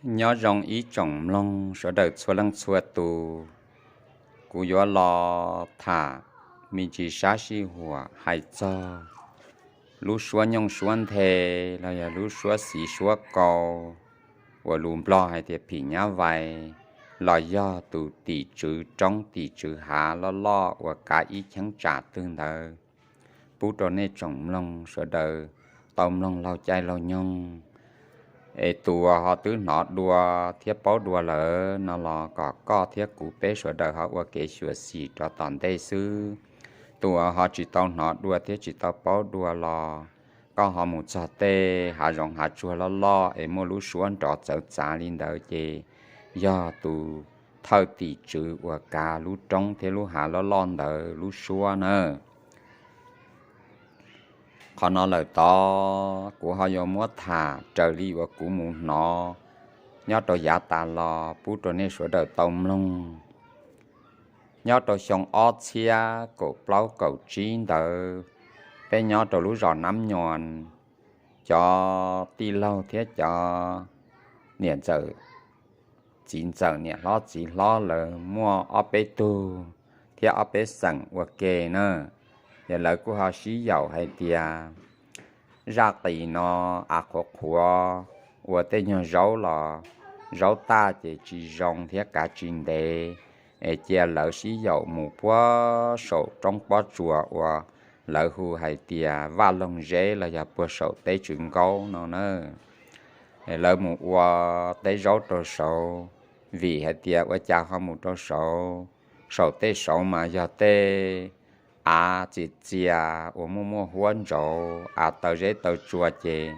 Nyob zoo ib tsoom mloog sawv daws txhua leej txhua tus, kuv yuav los tham me ntsis sab sij huam hais txog lub suab nyooj suab nthe los yog lub suab xiv suab kau uas lus Nplog hais tias phim nyab vais, los yog tus tim tswv roob tim tswv hav loj loj uas kav ib cheeb tsam twg ntawd pub rau nej tsoom mloog sawv daws tau mloog laug caij laug nyoog. Es tus uas ho twb hnov dua thiab paub dua lawm no los kom koj thiab kuv peb sawv daws ho ua kev xyuam xim rov tom ntej xwb. Tus uas ho tsis tau hnov dua thiab tsis tau paub dua los koj ho mus txog tej hav zoov hav tsuag loj loj es muaj lub suab nrov txawv txav li ntawd ces yog tus thawj tim tswv uas kav lub roob thiab lub hav loj loj ntawd lub suab na. Qhov no lawm tod kuv ho yuav muab tham raws li uas kuv mus hnov nyob rau yav tas los pub rau nej sawv daws tau mloog. Nyob rau xyoo ob txhiab kaum plaub kaum tsib ntawd, peb nyob rau lub zos Nab Nyuas, cov tij laug thiab cov niam ntxawm txiv ntxawm niam hlob txiv hlob lawv muaj ob peb tug thiab ob peb xeem ua ke na. Ces lawv kuj ho sib yaum hais tias zaj qis no av qhuav qhuav ua tej nyuag zaub los zaub taj ces tsis zoo thiab kav tsis ntev, es cia lawv sib yaum mus puag saum roob pob tsuas uas lawv hu hais tias Vaj Loog Zeb los yog puag saum teb Tswv Nkaub no na. Lawv mus ua teb zaub rau saud, vim hais tias ua cas ho mus rau saud, saum tej saud mas yog tej av txias txias uas muaj muaj huab ntsaud, av taw zeb taw tsua ces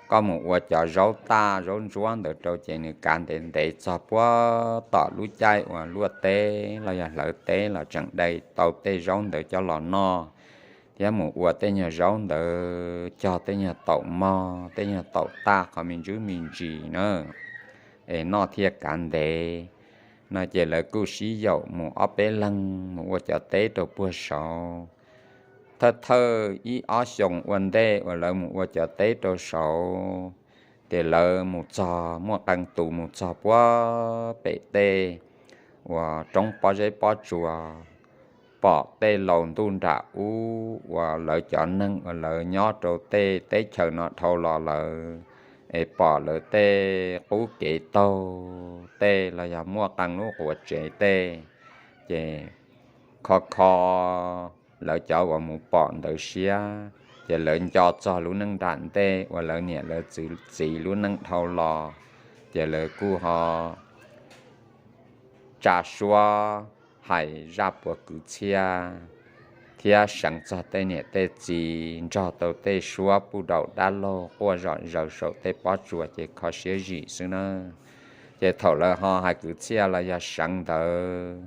koj mus ua cov zaub taj zaub ntsuab ntawd rau ces nws kav ntev ntev txog puag tom lub caij uas luaj teb los yog hlawv teb los tseem dai tau tej zaub ntawd coj los noj, thiab mus ua tej nyuag zaub ntawd cog tej nyuag taum mog tej nyuag taum taj qhov me ntsis me ntsis na, es noj thiaj kav ntev. No ces lawv kuj sib yaum mus ob peb leeg mus ua cov teb rau puag saud. Thawj thawj ib ob xyoos ua ntej uas lawv mus ua cov teb rau saud, ces lawv mus txog muaj qee tus mus txog puag pem tej uas roob pob zeb pob tsuas, pom tej laus ntuj nram ub uas lawv cov neeg uas lawv nyob rau tej teb chaws no dhau los lawm, es pom lawv tej qub kev taug tej los yog muaj qee lub quav tsev tej, ces kho kho lawv cov uas mus pom ntawd siab, ces lawv nco txog lub neej nram ntej uas lawv niam lawv txiv lub neej dhau los, ces lawv kuj ho tsa suab hais zaj puav kwv txhiaj thiab seev txog tej niam tej txiv nrog tau tej suab puj daum dab laug quaj zom zaws saum tej pob tsuas ces kho siab zim xwb na. Ces thaum lawv ho hais kwv txhiaj los yog seev ntawd,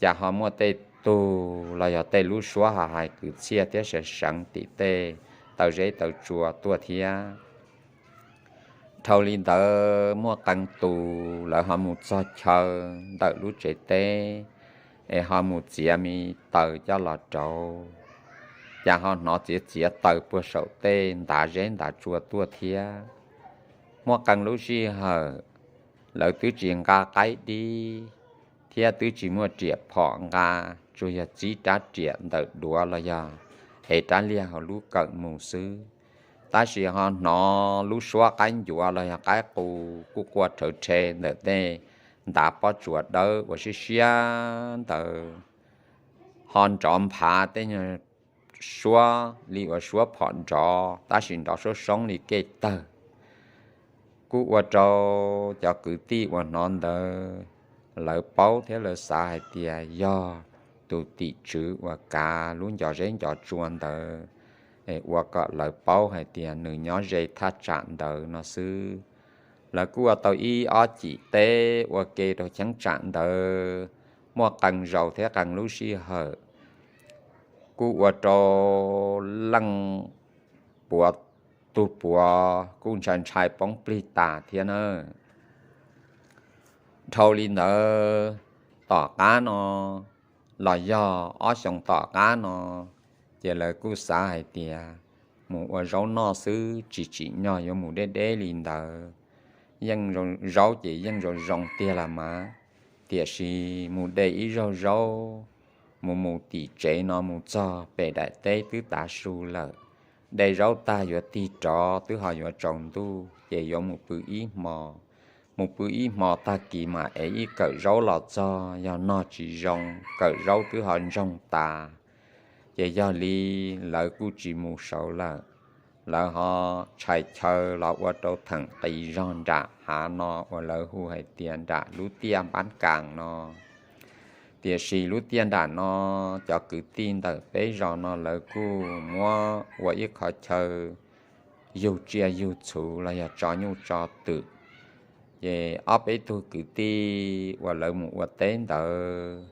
cas ho muaj tej tug los yog tej lub suab ho hais kwv txhiaj thiab seev seev tim tej taw zeb taw tsua tuaj thiab. Dhau li ntawd muaj qee tus lawv ho mus txog chaw ntawm lub tsev teb, es ho mus txiav me taws coj los rauv, cas ho hnov txiav txiav taws puag saum tej ntav zeb ntav tsua tuaj thiab. Muaj qee lub sij hawm lawv twb tsis nqa qaib dib thiab twb tsis muaj riam phom nqa, tsuas yog txib rab riam ntawm duav los yog ev rab liag hauv lub kawm mus xwb. Tab sis ho hnov lub suab qaib ncuav los yog qaib qus kuj qua rhawv rhe ntawm tej ntav pob tsuas dawb uas siab siab ntawd, ho nrov nphav tej nyuag suab li uas suab phom nrov tab sis nrov suab soob li kej tawg. Kuj ua rau cov kwv tij uas hnov ntawd lawv paub thiab lawv xav hais tias yog tus tim tswv uas kav lub ncov zeb ncov tsua ntawd, es ua kom lawv paub hais tias nws nyob ze thaj tsam ntawd no xwb. Lawv kuj ua tau ib ob cim teb ua ke rau cheeb tsam ntawd, muaj qee zaus thiab qee lub sij hawm kuj ua rau leej puav tug puav kuj ntshai ntshai poob plig tas thiab na. Dhau li ntawd, tom qab no los yog ob xyoos tom qab no, ces lawv kuj xav hais tias mus ua zaub noj xwb tsis tsim nyog yuav mus deb deb li ntawd. yeej zoo, zaub ces yeej zoo zoo tiag los mas, tiam sis mus de ib zaug zaub, mus mus tim tsev no mus txog pem daim teb twb tav su lawm. De zaub tag yuav tig rov twb ho yuav tsaus ntuj ces yuav mus pw ib hmo. Mus pw ib hmo tag kis mam ev ib kawm zaub los txog, yog noj tsis zoo, kawm zaub twb ho ntsoog tas. Ces yog li lawv kuj tsis mus saud lawm. Lawv ho tshais chaw los ua rau theem qis zog nram hav no uas lawv hu hais tias nram lub tiaj Npab Kas no. Tiam sis lub tiaj nram no, cov kwv tij ntawm peb zos no lawv kuj muab ua ib qho chaw yug tsiaj yug txhu los yog tso nyuj tso twm. Ces ob peb tug kwv tij uas lawv mus ua teb ntawd,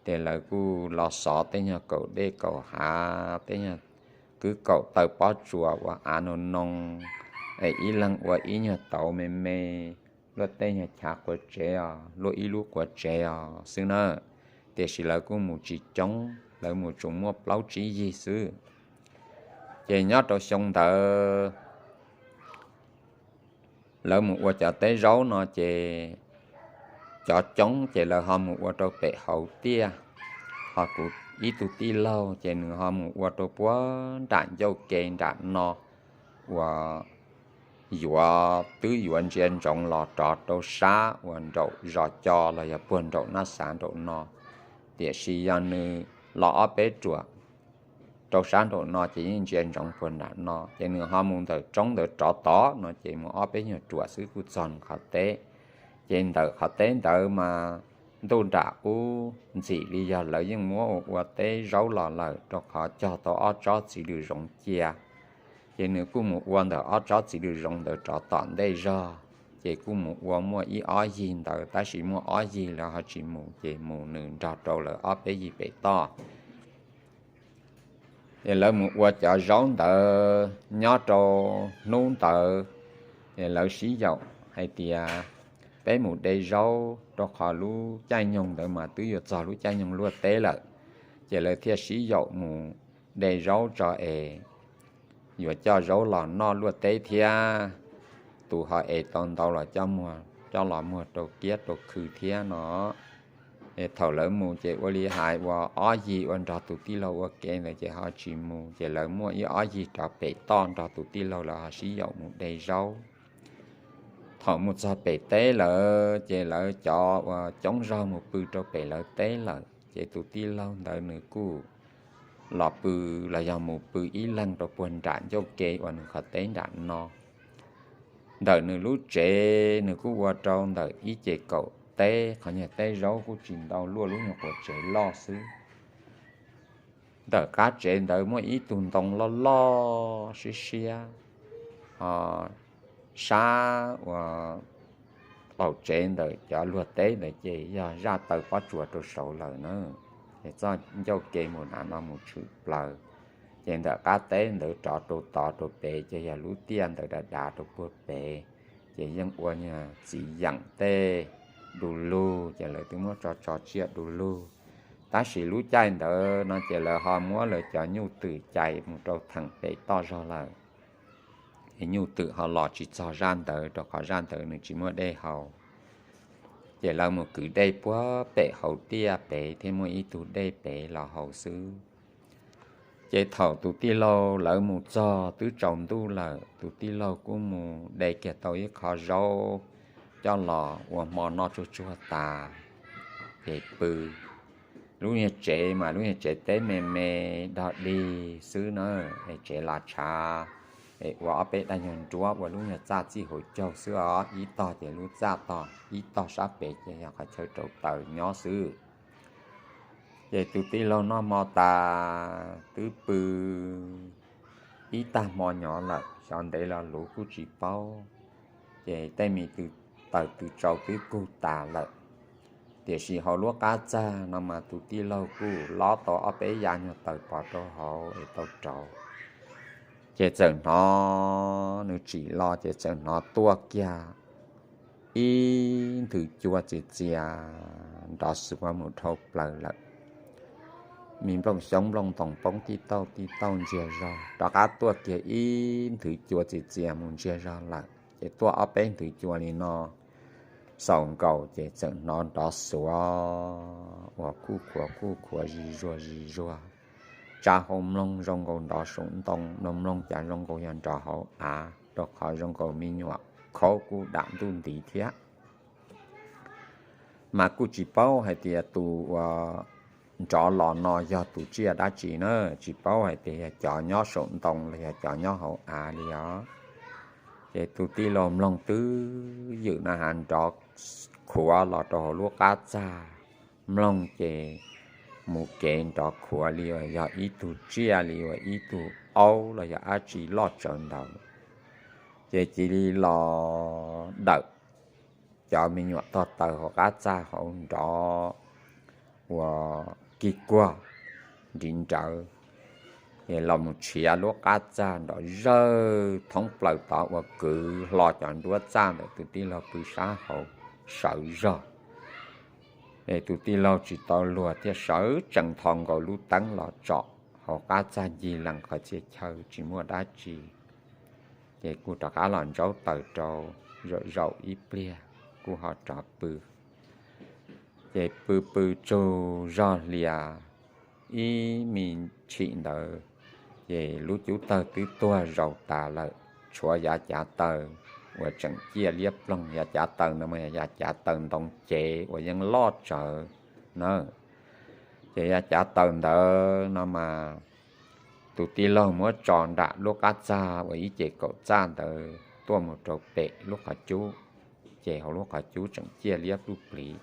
ces lawv kuj los xov tej nyuag kaum dej kaum hav, tej nyuag kwb kaum taw pob tsuas ua av noo noo, es ib leeg ua ib nyuag tauv me me, luaj tej nyuag chav quav tsev os, luaj ib lub quav tsev os xwb na. Tiam sis lawv kuj mus tsis coob, lawv mus tsuas muaj plaub tsib yig xwb. Ces nyob rau xyoo ntawd lawv mus ua cov teb zaub no ces cov coob ces lawv ho mus ua rau pem hauv tiaj. Ho kuv ib tug tij laug ces nws ho mus ua rau puag nram ncauj ke nram no, uas yuav twb yuav ntsia ntsoov los rov rau sab uas nraum zos co los yog puag nraum nab xav nraum no. Tiam sis yog nws los ob peb ruam rau sab nraum no ces yeej ntsia ntsoov puag nram no, ces nws ho mus ntawm roob ntawd rov tod no ces mus ob peb nyuag ruam xwb kuj txog nws qhov teb. Ces ntawm qhov teb ntawd mas ntuj nram ub ntxim li yog lawv yeej muab ua ua teb zaub los lawm, rau qhov cog tau ob tsob txiv lws zoov cia. Ces nws kuj mus ua ntawm ob tsob txiv lws zoov ntawd rov tom ntej zog. Ces kuj mus ua muaj ib ob yig ntawd, tab sis muaj ob yig lawv ho tsis mus, ces mus nws nrog rau lawv ob peb yig pem toj. Ces lawv mus ua cov zaub ntawd nyob rau hnub ntawd, ces lawv sib yaum hais tias peb mus de zaub, rau qhov lub caij nyoog ntawd mas twb yuav txog lub caij nyoog luaj teb lawm. Ces lawv thiaj sib yaum mus de zaub tso es yuav coj zaub los noj luaj teb thiab. Tus ho es tau ntau los coj los muag rau kiab rau khw thiab no. Es thaum lawv mus ces ua li hais ua ob yig ua nrog tus tij laug ua ke ntawd ces ho tsis mus, ces lawv muaj ib ob yig rov pem toj nrog tus tij laug lawv ho sib yaum mus de zaub. Thaum mus txog pem teb lawm ces lawv cov uas coob zog mus pw rau pem lawv teb lawm, ces tus tij laug ntawd nws kuj los pw, los yog mus pw ib leeg rau puag nram ncauj ke uas nws qhov teb nram no. Ntawm nws lub tsev nws kuj ua rau ntawm ib ce kaum teb, qhov nyuag teb zaub kuj tsis ntau, luaj lub nyuag quav tsev loj xwb. Ntawm qab tsev ntawd muaj ib tug ntoo loj loj siab siab, ho sab uas qaum tsev ntawm cov luag teb ntawd ces yog zaj taw pob tsuas rau saud lawm na. Ces txoj ncauj ke mus nram no mus tshwm plaws, ces ntawm qab teb ntawd rov rau tod rau pem ces yog lub tiaj ntawd dav dav rau puag pem, ces yeej ua nyuag txiv yeem tej du lug, ces lawv twb muab tso tso tsiaj du lug. Tab sis lub caij ntawd no ces lawv ho muab lawv cov nyuj twm cais mus rau theem pem toj zog lawm. Es nyuj twm ho los tsis txog zaj ntawd, rau qhov zaj ntawd nws tsis muaj dej haus. Ces lawv mus kwv dej puag pem hauv tiaj pem thiab muaj ib tug dej pem los haus xwb. Ces thaum tus tij laug lawv mus txog twb tsaus ntuj lawm, tus tij laug kuj mus de kiag tau ib qho zaub coj los ua hmo noj tsuag tsuag tas, ces pw. Lub niag tsev mas lub niag tsev teb me me dog dig xwb na, es tsev las tshav, es ua ob peb daim nyuag nruab ua lub nyuag txaj txij hauv caug xwb os, ib tog ces lub txaj tog, ib tog sab pem ces yog qhov chaw rauv taws nyob xwb. Ces tus tij laug noj hmo tas twb pw ib tag hmo nyob lawm, xyov ntev los luv kuj tsis paub. Ces tej me tw taws tw tsau twb kug tas lawm, tiam sis hauv lub qab txag no mas tus tij laug kuj lob tau ob peb yav nyuag taws pov rau hauv es tau rauv. Ces txawm hnov nws tsim los ces txawm hnov tuaj kiag ib nthwv cua txias txias nrov xuav mus dhau plaws lawm. Me nplooj xyoob nplooj ntoos poob tij tauj tij tauj ntsiag zog, rov qab tuaj kiag ib nthwv cua txias txias mus ntsiag zog lawm. Ces tuaj ob peb ntwv cua li no xaus nkaus ces txawm hnov nrov xuav uas kuj khuav kuj khuav zis zuag zis zuag, tsab hauv mloog zoo nkaus nrov saum ntoo, mloog mloog cas zoo nkaus yog nrov hauv av, rau qhov zoo nkaus me nyuam khaub kuj dam ntuj ntiv thiab. Mas kuj tsis paub hais tias tus uas nrov los no yog tus tsiaj dab tsi na, tsis paub hais tias yog cov nyob saum ntoo los yog cov nyob hauv av li os. Ces tus tij laug mloog twb ywm na has nrov khuav los rau hauv lub qab txag, mloog ces mus kev nrov khuav li uas yog ib tug tsiaj li uas ib tug aub los yog dab tsi loj tsawv ntawd. Ces cia li los dawm cov me nyuam tog taws hauv qab txag hauv nrov uas kig kuag nriv nrawv, es los mus tshiav lub qab txag nrov zawj thoob plaws tod uas kwv hlo cov nruab txaj ntawm tus tij laug pw sab hauv sawv zog. Es tus tij laug tsis tau luag thiaj sawv tsees tho nkaus lub teeb los tsom hauv qab txag ncig lees qhov txhia chaw tsis muaj dab tsi. Ces kuj rov qab los ntsaub taws rau zaum zaum ib pliag kuj ho rov pw. Ces pw pw tsug zog hlias ib me ntsis ntawd, ces lub cub tawg twb tuag zaus tas lawm, tshuav yav cav taws uas tseem ciaj liab ploog. Yav cav taws ntawd mas yav cav taws ntoo cev uas yeej loj tsawv na. Ces yav cav taws ntawd no mas tus tij laug muab tso nram lub qab txag uas ib ce kaum txaj ntawd tuaj mus rau pem lub qhov cub, ces hauv lub qhov cub tseem ciaj liab pluj pliv.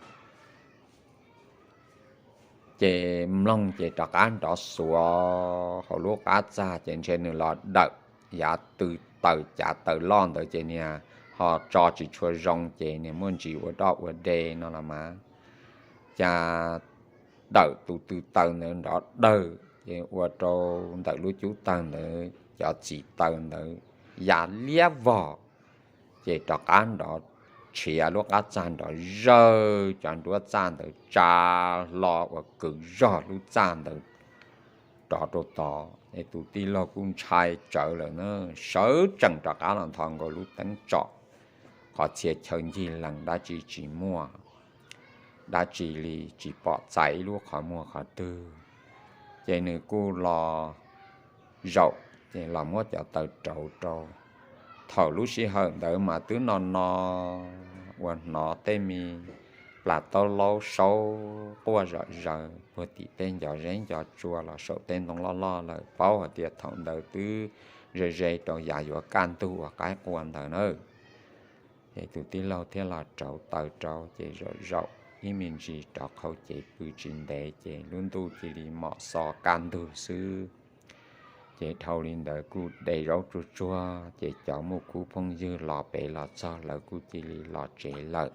Ces mloog ces rov qab nrov xuav hauv lub qab txag, ces ntshe nws los dawm yav tw taws cav taws loj ntawd ces niag ho tso tsis tshua zoo ces niag muaj ntsis ua doj ua de no los mas, cas dawm tus tw taws ntawd nrov dawg ces ua rau ntawm lub cub tawg ntawd cov txiv taws ntawd ya liab vog. Ces rov qab nrov tshiav lub qab txag nrov zawj cov nruab txaj ntawd tsa hlo uas kwv zog lub txaj ntawd rov rau tod. Es tus tij laug kuj ntshai tsawv lawm na, sawv tsees rov qab los nthos nkaus lub teeb tsom qhov txhia chaw ncig lees dab tsi tsis muaj dab tsi li, tsis pom txais ib lub qhov muag qhov twg. Ces nws kuj los zaum, ces los muab cov taws rauv rau. Thaum lub sij hawm ntawd mas twb no no uas hnov tej me plas taub laub saub quaj zom zaws puag tim tej ncov zeb ncov tsua los saum tej ntoo loj loj lawm, paub hais tias thaum ntawd twb ze ze rau yav yuav kaj ntug uas qaib qua ntawd na. Ces tus tij laug thiaj los rauv taws rau, ces zaum zaum ib me ntsis rov qhau cev pw tsis ntev ces lub ntuj cia li mom xo kaj ntug xwb. Ces dhau li ntawd kuj de zaub tsuag tsuag, ces cov muj khub phooj ywg los pem los txog lawv kuj cia li los tsev lawm.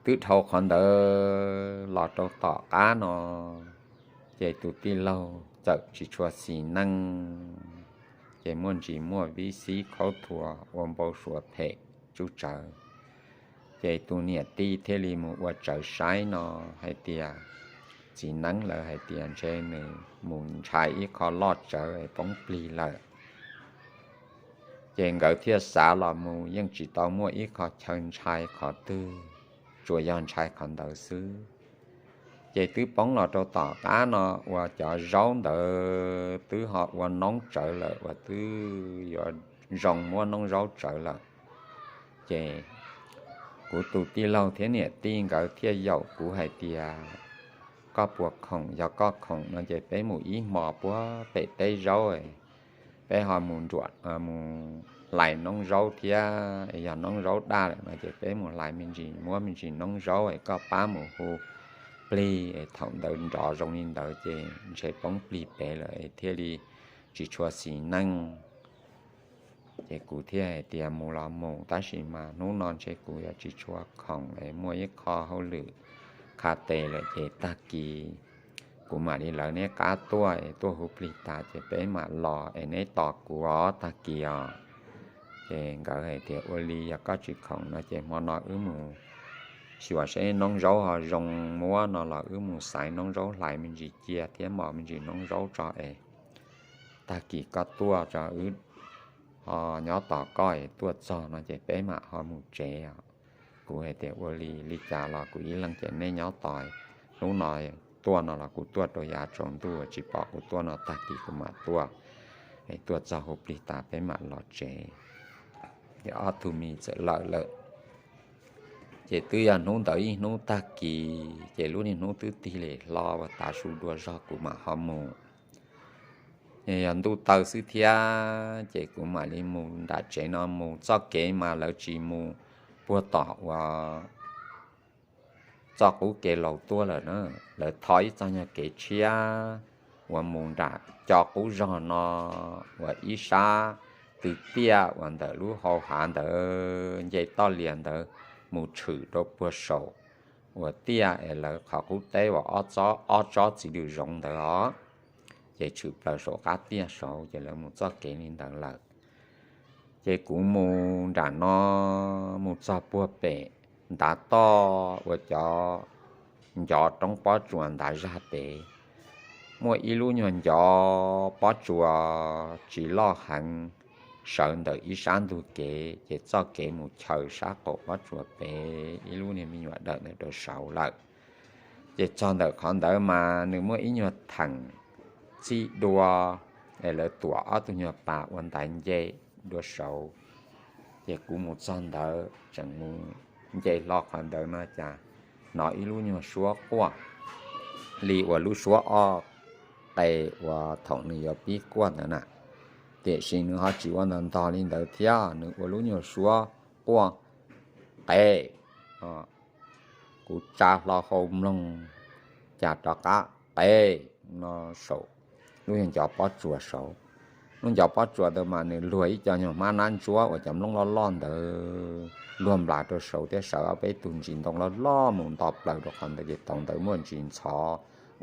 Twb dhau qhov ntawd los rau tom qab no, ces tus tij laug txawm tsis tshua xis neej, ces muaj ntsis muaj vib xib khaub thuas ua npau suav phem tsub tsawv. Ces tus niam tij thiaj li mus ua tsawv saib no hais tias, txiv neeb lawv hais tias ntshe nws mus ntshai ib qho loj tsawv es poob plig lawm. Ces nkawd thiaj xav los mus yeej tsis tau muaj ib qho chaw ntshai qhov twg, tsuas yog ntshai qhov ntawd xwb. Ces twb poob los rau tom qab no uas cov zaub ntawd twb ho ua noob tsawv lawm uas twb yuav zoo muab noob zaub tsawv lawm. Ces kuv tus tij laug thiab niam tij nkawd thiaj yaum kuv hais tias, koj puas khoom? Yog koj khoom no ces peb mus ib hmo puag pem teb zaub, peb ho mus nruam mus hlais noob zaub thiab, yog noob zaub daj lawm no ces peb mus hlais me ntsis, muab me ntsis noob zaub es koj pab mus hu plig, thaum ntawd nrov zoo li ntawd ces ntshe poob plig pem lawm thiaj li tsis tshua xis neej. Ces kuv thiaj hais tias mus los mus, tab sis mas hnub no ntshe kuv yuav tsis tshua khoom es muaj ib qho hauj lwm qha tes lawm ces tag kis kuv mam li lawv neb qab tuaj, tuaj hu plig tas ces peb mam los es neb tos kuv os tag kis os. Ces nkawd hais tias ua li, yog koj tsis khoom no ces hmo no wb mus xyuas seb noob zaub ho zoo muab no los wb mus xaiv noob zaub hlais me ntsis cia thiab mos me ntsis noob zaub tso es tag kis koj tuaj tso wb ho nyob tos koj es tuaj txog no ces peb mam ho mus tsev os. Kuv hais tias ua li li cas los kuv ib leeg ces nej nyob tos, hnub no tuaj no los kuv tuaj rau yav tsaus ntuj, tsis pom kuv tuaj no tag kis kuv mam tuaj. Es tuaj txog hu plig tas peb mam los tsev. Ces ob tug me txawm lawm lawm. Ces twb yog hnub ntawd ib hnub tag kis ces lub niag hnub twb tig li hlo ua tav su dua zog kuv mam ho mus. Yog ntuj taw xwb thiab ces kuv mam li mus nram tsev no mus. Txoj kev mas lawv tsis mus puag tom uas txoj qub kev laus tuaj lawm na, lawv tho ib txoj nyuag kev tshiab uas mus nram cov qub zog no uas ib sab tw tiaj uas ntawm lub hau hav ntawd nce toj lias ntawd mus tshwm rau puag saum uas tiaj es lawv qhov qub teb uas ob tsob txiv lws zoov ntawd os. Ces tshwm plaws saum qab tiaj saud ces lawv mus txoj kev li ntawd lawm. Ces kuv mus nram no mus txog puag pem ntav toj uas cov ncov roob pob tsuas ntav zaj pem, muaj ib lub nyuag ncov pob tsuas tsis loj heev sawv ntawm ib sab ntug kev, ces txoj kev mus chaws sab qaum pob tsuas pem ib lub niag me nyuam dawm ntawd rau saud lawm. Ces txog ntawm qhov ntawd mas nws muaj ib nyuag theem txij dua es lawv tuam ob tug nyuag pas ua ntaiv nce dua saud. Ces kuv mus txog ntawd tseem mus nce hlo qhov ntawd no cas hnov ib lub nyuag suab quaj li uas lub suab ob qe uas thaum nws yuav pib quaj ntawd na. Tiam sis nws ho tsis ua ntog ntog li ntawd thiab, nws ua lub nyuag suab quaj qe. Kuv tsa hlo hau mloog cas rov qab qe no saum lub nyuag ncov pob tsuas saud. Lub ncov pob tsuas ntawd mas nws luag ib co nyuag hmab nab ntsuab uas cov nplooj loj loj ntawd luag nplas rau saud thiab sawv ob peb tug ntsis ntoo loj loj mus nto plaws rau qhov ntawd ces tau ntawd muaj ntsis ntxhov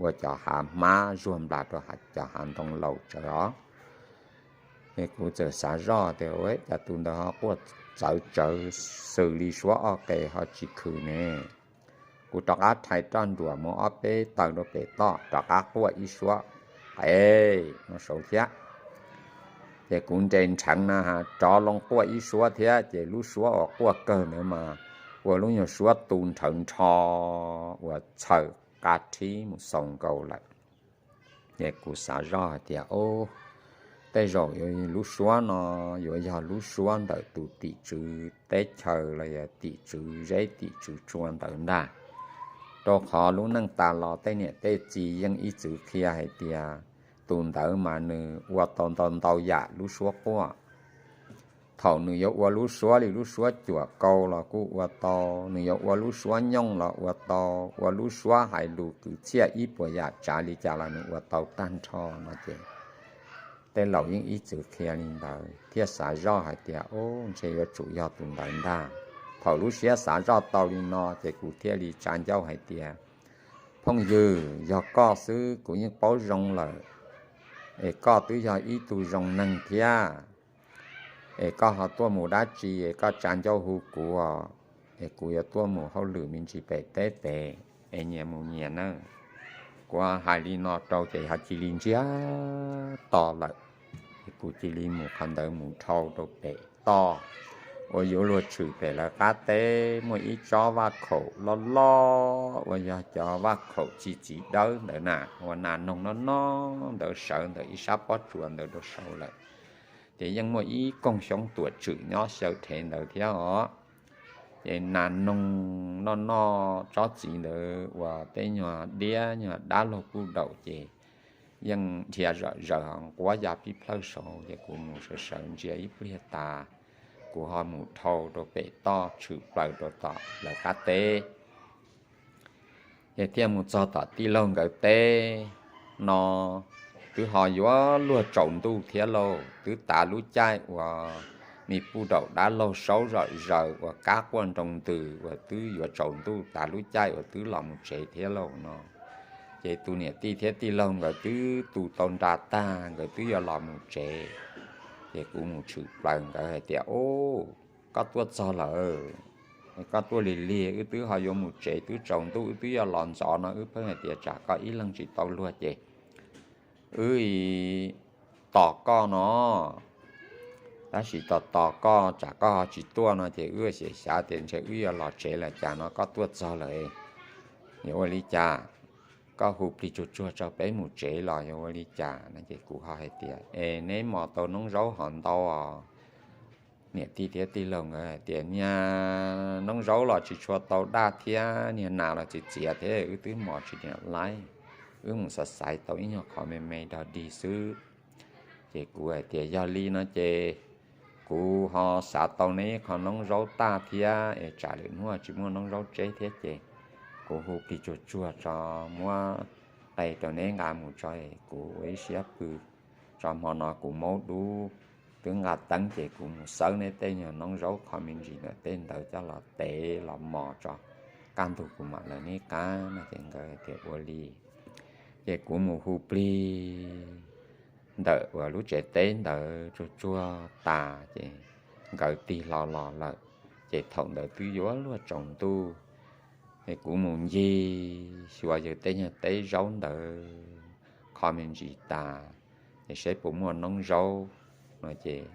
ua cov hav hmab zuag nplas rau cov hav ntoo laus tsawv os. Es kuv txawm xav zoj tias, Ua cas tus ntawd ho quaj txawv tsawv xws li suab ob qe ho tsis khwm ne? Kuv rov qab rhais roj nruam mus ob peb taw rau pem toj rov qab quaj ib suab qe no saud thiab. Ces kuv nres nrheev na has rov loo quaj ib suab thiab, ces lub suab uas quaj kawg ntawd mas ua lub nyuag suab tu nrhawv nrho uas txhaws qa rhib mus xaus nkaus lawm. Ces kuv xav zoj hais tias, Ob, tej zaum lub suab no yuav yog lub suab ntawm tus tim tswv teb chaws los yog tim tswv zeb tim tswv tsua ntawd ntag. Rau qhov lub neej tas los tej niam tej txiv yeej ib txwm qhia hais tias tus ntawd mas nws ua tau ntau ntau yam lub suab quaj. Thaum nws yuav ua lub suab li lub suab cuam kau los kuj ua tau, nws yuav ua lub suab nyooj los ua tau, ua lub suab hais lus kwv txhiaj ib puas yam tsav li cas los nws ua tau tag nrho no ces tej laus yeej ib txwm qhia li ntawd thiaj xav zoj hais tias, Ob, ntshe yuav tsum yog tus ntawd ntag. Thaum lub siab xav zoj tau li no ces kuv thiaj li tsa ncauj hais tias, Phooj ywg, yog koj xwb kuv yeej paub zoo lawm, es koj twb yog ib tug zoo neeg thiab, es koj ho tuaj mus dab tsi es koj tsa ncauj hu kuv, es kuv yuav tuaj mus hauj lwm me ntsis pem teb pem, es nyias mus nyias nawb. Kuv hais li no rau ces ho cia li ntsiag to lawm. Kuv cia li mus qhov ntawd mus dhau rau pem toj uas yuav luag tshwm pem lawv qab teb, muaj ib tsob vaj khaum loj loj uas yog cov vaj khaum txi txiv dawb ntawd na, uas nas noog noj noj ntawd sawv ntawm ib sab pob tsuas ntawd rau saud lawm. Ces yeej muaj ib koog xyoob tuam tswm nyob xyaw rhev ntawd thiab os. Ces nas noog noj noj tsob txiv ntawd uas tej nyuag diab nyuag dab laug puj daum ces yeej dhia zom zaws ho nquab ya pib plhawj saud, ces kuv mus sawv sawv ntsia ib pliag tas, kuv ho mus dhau rau pem toj tshwm plaws rau tom lawv qab teb. Ces thiaj mus txog tom tij laug nkawd teb no, twb ho yuav luag tsaus ntuj thiab lauj, twb tav lub caij uas me puj daum dab laug saub zom zaws uas kab quaj nroo ntws uas twb yuav tsaus ntuj tav lub caij uas twb los mus tsev thiab lauj no. Ces tus niam tij thiab tij laug nkawd twb tu tau nra tag, nkawd twb yuav los mus tsev. Ces kuv mus tshwm plaws nkawd hais tias, Ob, koj tuaj txog lawm, koj tuaj lig lig, wb twb ho yuav mus tsev, twb tsaus ntuj, wb twb yuav los ntxov no, wb pheej hais tias tsam koj ib leeg tsis tau luag ces wb tos koj no. Tab sis tos tos koj tsam koj ho tsis tuaj no ces wb xyem xyav tias ntshe wb yuav los tsev lawm cas no koj tuaj txog lawm. Yuav ua li cas? Koj hu plig tsuag tsuag tso peb mus tsev los yuav ua li cas no ces kuv ho hais tias, Es neb mos tau noob zaub hov ntau os? Niam tij thiab tij laug nkawd hais tias, Niag noob zaub los tsis tshua tau daj thiab niag nas los txias txias thiab, wb twb mos tsis niam laib, wb mus xav xaiv tau ib nyuag qhov me me dog dig xwb. Ces kuv hais tias, Yog li no ces kuv ho xav tau neb ib qho noob zaub tag thiab es tsam lwm hnub tsis muaj noob zaub tseb thiab ces kuv hu plig tsuag tsuag tso muab qe rau neb nqa mus tso es kuv ua ib siab pw tso, hmo no kuv maub dub twb nqa teeb ces kuv mus xawb neb tej nyuag noob zaub qhov me ntsis ntawm tej ntawd coj los tev los mos tso, kaj ntug kuv mam lawv neb qab no ces nkawd tias ua li. Ces kuv mus hu plig ntawm uas lub tsev teb ntawd tsuag tsuag tas ces nkawd tig hlo los lawm. Ces thaum ntawd twb yuav luag tsaus ntuj, es kuv mus ncig xyuas yawg tej nyuag teb zaub ntawd qhov me ntsis tas, ces seb puas muaj noob zaub no ces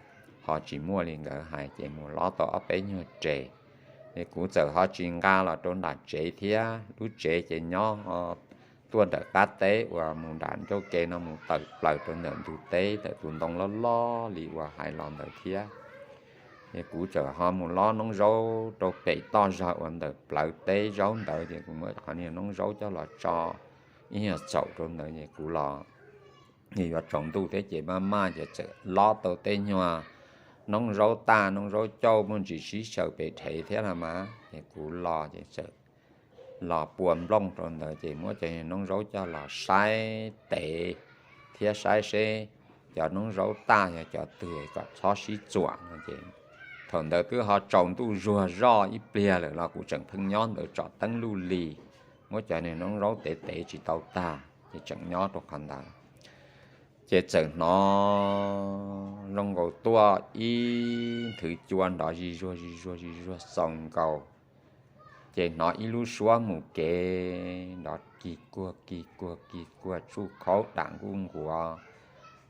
ho tsis muaj li nkawd hais ces mus lob tau ob peb nyuag res. Es kuv txawm ho tsis nqa los rau nram tsev thiab, lub tsev ces nyob tuaj ntawm qab teb uas mus nram ncauj ke no mus tawm plaws rau ntawm ntug teb ntawm tus ntoo loj loj li uas hais los ntawd thiab. Ces kuv txawm ho mus lob noob zaub rau pem toj zog uas ntawm plawv teb zaub ntawd ces kuv muab qhov niag noob zaub coj los tso ib nyuag txaum rau ntawd ces kuv los, yuav tsaus ntuj thiab ces maj maj ces txawm lob tau tej nyuag noob zaub tag noob zaub cauj muaj ntsis sib xyaw pes rhev thiab no mas ces kuv los ces txawm los pua nplooj rau ntawd ces muab cov noob zaub coj los saib tev thiab saib seb cov noob zaub tag yog cov twg kom txhob sib txuam no ces thaum ntawd twb ho tsaus ntuj zuag zoj ib pliag lawm los kuv tseem pheej nyob ntawd tsom teeb luj li, muab cov niag noob zaub tev tev tsis tau tag ces tseem nyob rau qhov ntawd. Ces txawm hnov zoo nkaus tuaj ib nthwv cua nrov zis zuag zis zuag zis zuag xaus nkaus. Ces hnov ib lub suab mus kev nrov kis kuag kis kuag kis kuag tsuj khaub dam nkuj nkuav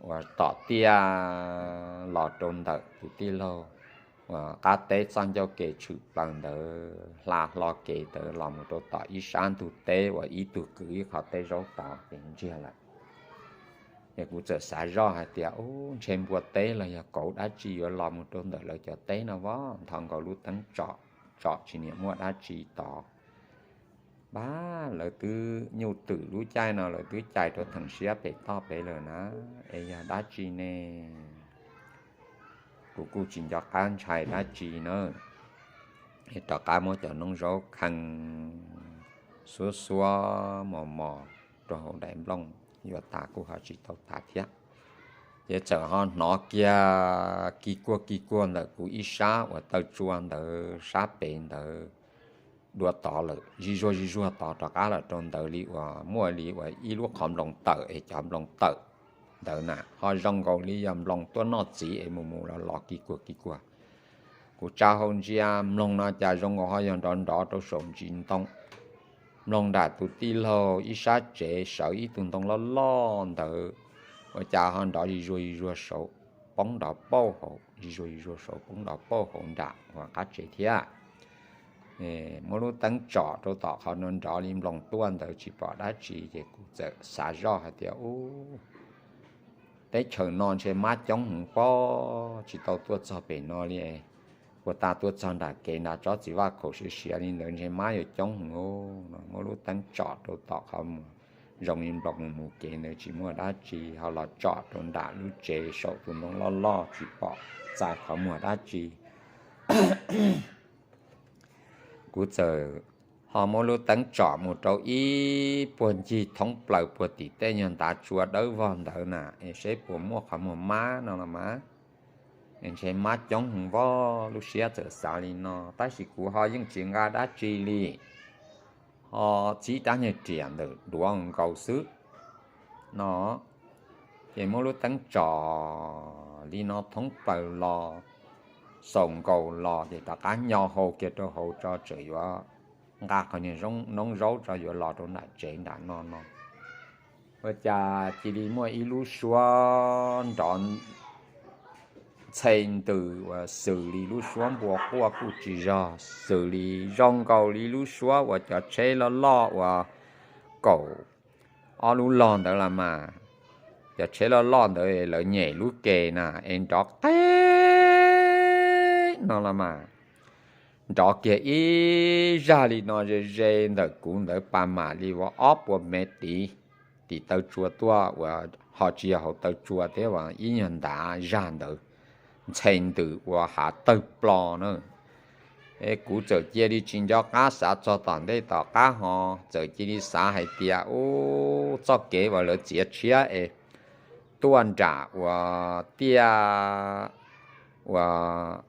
uas tom tiaj los rau ntawm tus tij laug uas qab teb txoj ncauj ke tshwm plaws ntawd hla hlo kev ntawd los mus rau tom ib sab ntug teb uas ib tug kwv ib qho teb zaub tod ces ntsiag lawm. Ces kuv txawm xav zoj hais tias, Ub, ntshe npua teb los yog kauv dab tsi yuav los mus rau ntawm lawv cov teb no vov, nthos nkaus lub teeb tsom, tsom tsis niam muaj dab tsi tod. Pab lawv twb nyuj twm lub caij no lawv twb cais rau theem siab pem toj pem lawm na, es yog dab tsi ne? Kuv kuj tsis nco qab ntshai dab tsi na. Rov qab muab cov noob zaub khee xuab xuab mos mos rau hauv daim nplooj, yuav tas kuj ho tsis tau tas thiab. Ces txawm ho hnov kiag kis kuag kis kuag ntawm kuv ib sab uas taw tsua ntawd sab pem ntawd dua tod lawm, zis zuag zis zuag tod rov qab lawm rau ntawd li uas muaj li uas ib lub qhov nploos tawm es cov nploos tawm ntawd na ho zoo nkaus li yog nploos tuaj noj txiv es mus mus los los kis kuag kis kuag. Kuv tsa hau ntsia mloog no cas zoo nkaus ho yog nrov nrov rau saum ntsis ntoo. Mloog nram tus tij laug ib sab tsev sawv ib tug ntoo loj loj ntawd, ua cas ho nrov zis zuag zis zuag saud poob nrov pauj hauv, zis zuag zis zuag saud poob nrov pauj hauv nram uas qab tsev thiab. Muab lub teeb tsom rau tom qhov nrov nrov li nploos tuaj ntawd tsis pom dab tsi ces kuv txawm xav zoj hais tias, Ub, teb chaws no ntshe mab coob heev pob, tsis tau tuaj txog pem no li. Puas tas tuaj txog nram kev nram tsob txiv vaj khaum siav siav li ntawd ntshe mab yuav coob heev no. Muab lub teeb tsom rau tom qhov mus zoo li nploos mus mus kev ntawd tsis muaj dab tsi, ho los tsom rau nram lub tsev saum tus ntoo loj loj tsis pom txais qhov muag dab tsi. Kuv txawm ho muab lub teeb tsom mus rau ib puag ncig thoob plaws puag tim tej nyuag ntav tsua dawb vog ntawd na es seb puas muaj qhov muag mab no los mas. Ntshe mab coob heev vog, lub siab txawm xav li no, tab sis kuv ho yeej tsis nqa dab tsi li, ho txib rab niag riam ntawm duav nkaus xwb no. Ces muab lub teeb tsom li no thoob plaws los, xaus nkaus los ces rov qab nyo hau kiag rau hauv tso, tseem yuav nqa qhov niag noob zaub tso yuav los rau nram tsev nram no no, ua cas cia li muaj ib lub suab nrov ntxhe ntws uas xws li lub suab npua quaj kuj tsis zog, xws li zoo nkaus li lub suab uas cov tsheb loj loj uas kaum ob lub log ntawd los mas, cov tsheb loj loj ntawd lawv nyem lub ke na es nrov qeb no los mas, nrov kiag ib zaj li no ze ze ntawm kuv ntawd pas mam li uas ob puas mev tid, tim taw tsua tuaj uas ho tsis yog hauv taw tsua thiab uas ib nyuag ntav zaj ntawd, ntxhe ntws ua hav tawg plo na. Es kuv txawm cia li tsis nco qab xav txog tom ntej tom qab ho txawm cia li xav hais tias ub, txoj kev uas lawv txiav tshiab es tuaj nram uas tiaj uas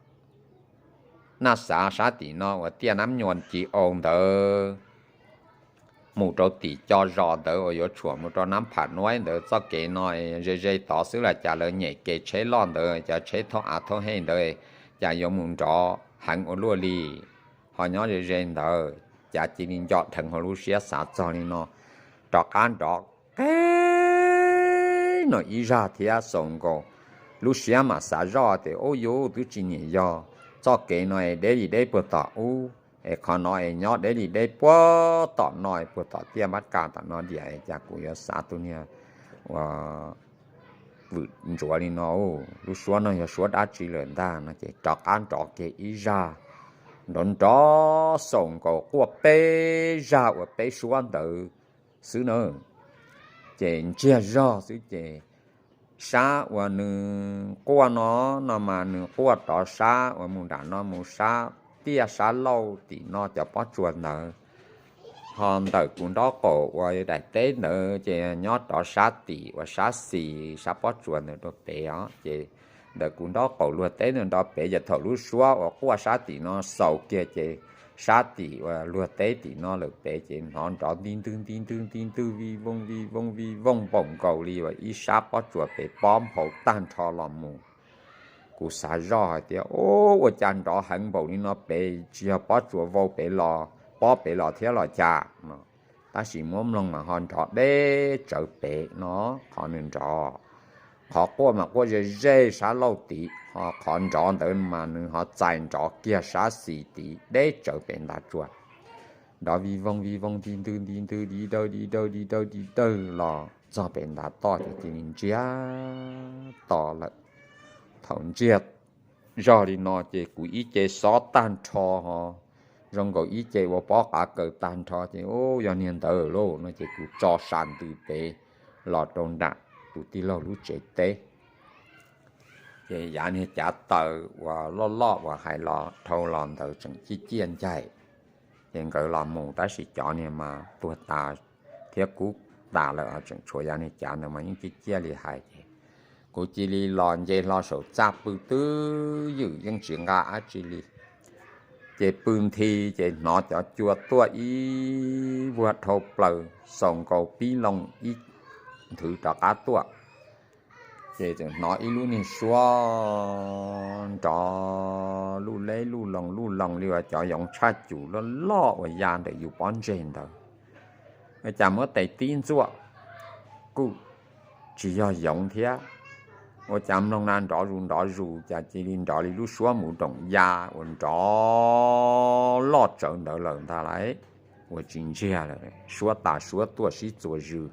naj xav sab tim no uas tiaj nab nyuas ci au ntawd mus rau tim co zos ntawd uas yuav tshuam mus rau nab pham nuaib ntawd, txoj kev no ze ze tod xwb los cas lawv nyem kev tsheb loj ntawd, cov tsheb thauj av thauj hej ntawd cas yuav mus nrov heev ua luaj li. Ho nyob ze ze ntawd cas cia li nco dheev hauv lub siab xav txog li no, rov qab nrov qeb no ib zaj thiab xaus nkaus, lub siab mam xav zoj tias ub, yus twb tsis niam yog, txoj kev no es deb li deb puag tom ub, es qhov no es nyob deb li deb puag tom no, puag tom tiaj npab ka tom no diam, cas kuv yuav xav tus niag uas vwm ntsuav li no, lub suab no yog suab dab tsi lawm ntag no ces rov qab nrov kiag ib zaj, nrov nrov xaus nkaus quaj peb zaj uas peb suab ntawd xwb na. Ces ntsiag zog xwb ces sab uas nws quaj no, no mas nws quaj rov sab uas mus nram no mus sab tiaj sab lauj tim no cov pob tsuas ntawd. Ho ntawm kuv nraub qaum uas daim teb ntawd ces nyob rov sab tim uas sab xis sab pob tsuas ntawd rau pem os. Ces ntawm kuv nraub qaum luag teb ntawd nrov pem ces thaum lub suab uas quaj sab tim no xaus kiag ces sab tim uas luag teb tim no lawm pem ces hnov nrov nti ntwg nti ntwg nti ntwg vij vooj vij vooj vij vooj npaum nkaus li uas ib sab pob tsuas pem pob nphau tag nrho los mus. Kuv xav zoj hais tias ub, ua cas nrov heev npaum li no pem, tsis yog pob tsuas vau pem los, pob pem los thiab los cas no. Tab sis muab mloog mas ho nrov deb tsawv pem no, qhov nws nrov. Qhov quaj mas quaj ze ze sab lauj tid, ho qhov nrov ntawd mas nws ho txais nrov kiag sab xis tid deb tsawv pem ntav tsua. Nrov vij vooj vij vooj nti ntwg nti ntwg di dawg di dawg di dawg di dawg los txog pem ntav toj ces cia li ntsiag to lawm. Thaum ntsiag zog li no ces kuv ib ce xob tag nrho ho zoo nkaus ib ce ua pob qav kaws tag nrho ces ub, yog niag ntawd lauj no ces kuv tso sam ntws pem los rau nram tus tij laug lub tsev teb. Ces yav niag cav taws uas loj loj uas hais los dhau los ntawd tseem ciaj ciaj ncaim. Ces nkawd los mus tab sis cov niag mas tuag tas thiab kub tas lawm ho tseem tshuav yav niag cav ntawd mas yeej ciaj ciaj li hais ces kuv cia li los nce hlo saum txaj pw twb ywm yeej tsis nqa dab tsi li. Ces pw nthi ces hnov cov cua tuaj ib vuag dhau plaws xaus nkaus pib loo ib nthwv rov qab tuaj. Ces txawm hnov ib lub niag suab nrov luj leb luj loo luj loo li uas cov yoov tshaj cum loj loj uas ya ntawm yus pob ntseg ntawd. Ua cas muab tes tib ntxuaj kuj tsis yog yoov thiab. Ua cas mloog na nrov zus nrov zus cas cia li nrov li lub suab muv doom ya uas nrov loj tsawv ntawd lawm ntag lauj. Ua tsis ntsiag lawm, suab tas suab tuaj sib txuas zws.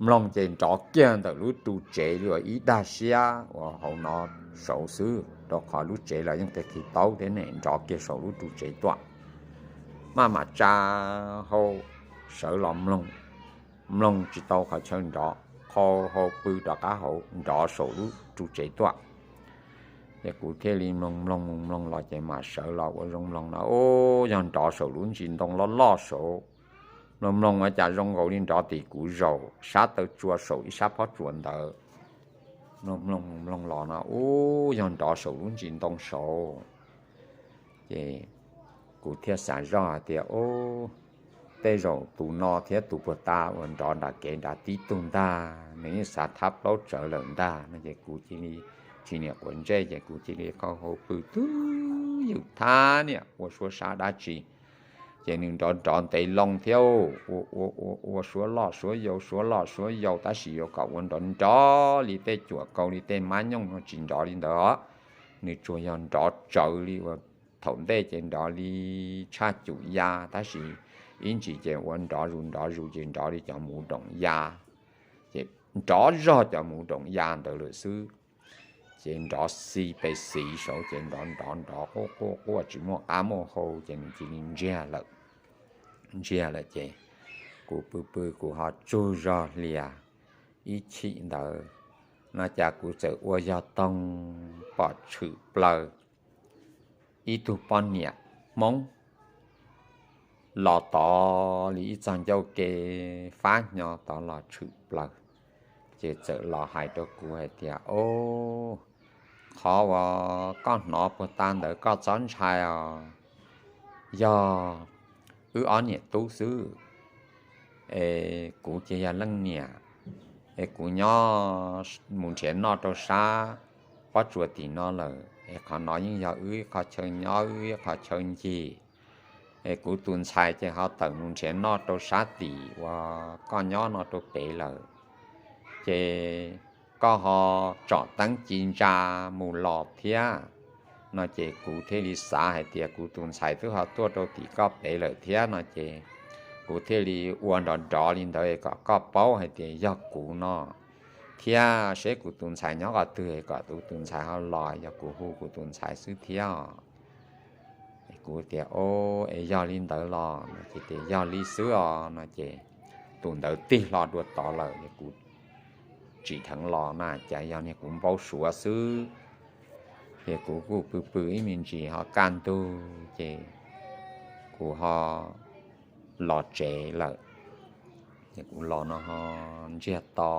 Mloog ces nrov kiag ntawm lub ru tsev li uas ib dag siab uas hauv no saud xwb, rau qhov lub tsev los yeej tig qhis taub thiab ne, nrov kiag saum lub ru tsev tuaj. Maj mam tsa hau sawv los mloog, mloog tsis tau qhov chaw nrov, qhau hau pw rov qab hauv nrov saum lub ru tsev tuaj. Ces kuv thiaj li mloog mloog mloog mloog los ces mam sawv los ua zoo mloog no, ub, yog nrov saum lub ntsis ntoo loj loj saud. Mloog mloog ua cas zoo nkaus li nrov tim kuv zaum sab taw tsua saum ib sab pob tsuas ntawd. Mloog mloog mloog los no, ub, yog nrov saum lub ntsis ntoo saud. Ces kuv thiaj xav zoj hais tias, ub, tej zaum tus no thiab tus puag ta uas nrov nram kev nrad tib tug ntag, nws yeej xav thab plaub tsawv lawm ntag no ces kuv cia li tsis niam quav ntsej ces kuv cia li qhau hau pw twb ywm thab niam ua suab sab dab tsi. Ces nws nrov nrov ntev loo thiab, ua ua ua ua suab loj suab yau suab loj suab yau tab sis yuav kom ua nrov nrov li tej cuam kau li tej mab nyooj no tsis nrov li ntawd os. nws tsuas yog nrov tsawv li uas thaum ntej ces nrov li tshaj cum ya, tab sis ib ntsis ces ua nrov zus nrov zus ces nrov li cov muv doom ya, ces nrov zog cov muv doom ya ntawd lawm xwb. Ces nrov xi pes xiv saud ces nrov nrov nrov quaj quaj quaj tsis muaj qab muaj hau ces nws cia li ntsiag lawm. Ntsiag lawm ces kuv pw pw kuv ho tsaug zog hlias ib chim ntawd no cas kuv txawm ua yog toog pom tshwm plaws ib tug poj niam Hmoob los tod li ib txog ncauj ke fab hnyo tod los tshwm plaws. Ces txawm los hais rau kuv hais tias, Au, qhov uas koj hnov puag ta ntawd koj txhob ntshai os, yog wb ob niam tub xwb. Es kuv ces yog leej niam, es kuv nyob mus nrhiav noj rau sab pob tsuas tim no lawm, es qhov no yeej yog wb ib qho chaw nyob wb ib qho chaw ncig. Es kuv tus ntxhais ces ho tawm mus nrhiav noj rau sab tim uas koj nyob no rau pem lawm, ces koj ho tsom teeb ci ntsa mus los thiab no ces kuv thiaj li xav hais tias kuv tus ntxhais twb ho tuaj rau tim koj pem lawm thiab no ces kuv thiaj li ua nrov nrov li ntawd kom koj paub hais tias yog kuv no thiab seb kuv tus ntxhais nyob qhov twg kom kuv tus ntxhais ho los, yog kuv hu kuv tus ntxhais xwb thiab. Kuv tias, Au, es yog li ntawd los? No ces tias, Yog li xwb os. No ces tus ntawd tig hlo dua tod lawm, kuv tsim dheev los na cas yog niag kuv npau suav xwb. Ces kuv kuj pw pw ib me ntsis ho kaj ntug ces kuv ho los tsev lawm. Ces kuv los no ho ntsiag to,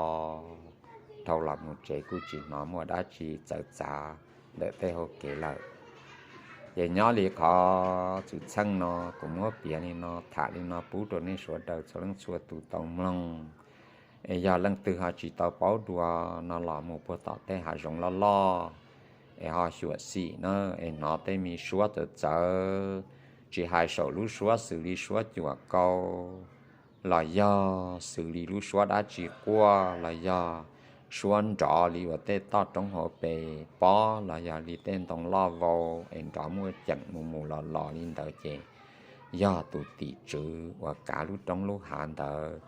dhau los mus tsev kuj tsis hnov muaj dab tsi txawv txav ntawm tej hauv kev lawm. Ces nyob li qhov txwm txheej no kuv muab piav li no tham li no pub rau nej sawv daws txhua leej txhua tus tau mloog. Es yog leej twg ho tsis tau paub dua no los mus puag tom tej hav zoov loj loj es ho xyuam xim na, es hnov tej me suab txawv txawv, tsis hais saum lub suab xws li suab cuam kau los yog xws li lub suab dab tsi quaj los yog suab nrov li uas tej toj roob hauv pes pob los yog li tej ntoo loj vau es nrov muaj ceem mus mus los los li ntawd ces yog tus tim tswv uas kav lub roob lub hav ntawd.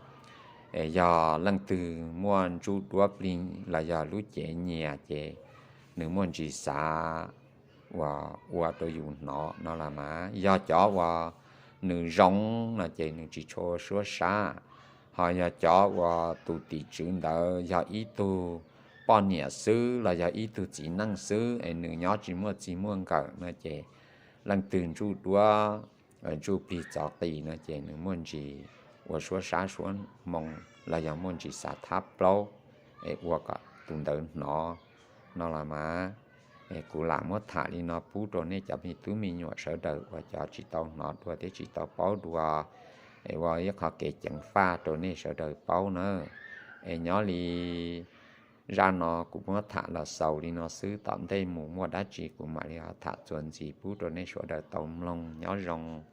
Es yog leej twg muaj ntsuj duab plig los yog lub cev nyias ces nws muaj ntsis xav uas ua rau yus hnov no los mas yog cov uas nws zoo no ces nws tsis tshua suab sab. Ho yog cov uas tus tim tswv ntawd yog ib tug poj niam xwb los yog ib tug txiv neej xwb es nws nyob tsis muaj txij muaj nkawm no ces leej twg ntsuj duab ntsuj plig txov qis no ces nws muaj ntsis ua suab sab suab moo los yog muaj ntsis xav thab plaub es ua kom tus ntawd hnov no los mas. Es kuv lam muab tham li no pub rau nej cov me tub me nyuam sawv daws uas cov tsis tau hnov dua thiab tsis tau paub dua, es ua ib qho kev ceev faj rau nej sawv daws paub na. Es nyob li zaj no kuv muab tham los xaus li no xwb, tom ntej mus muaj dab tsi kuv mam li ho tham txuas ntxiv pub rau nej sawv daws tau mloog. Nyob zoo.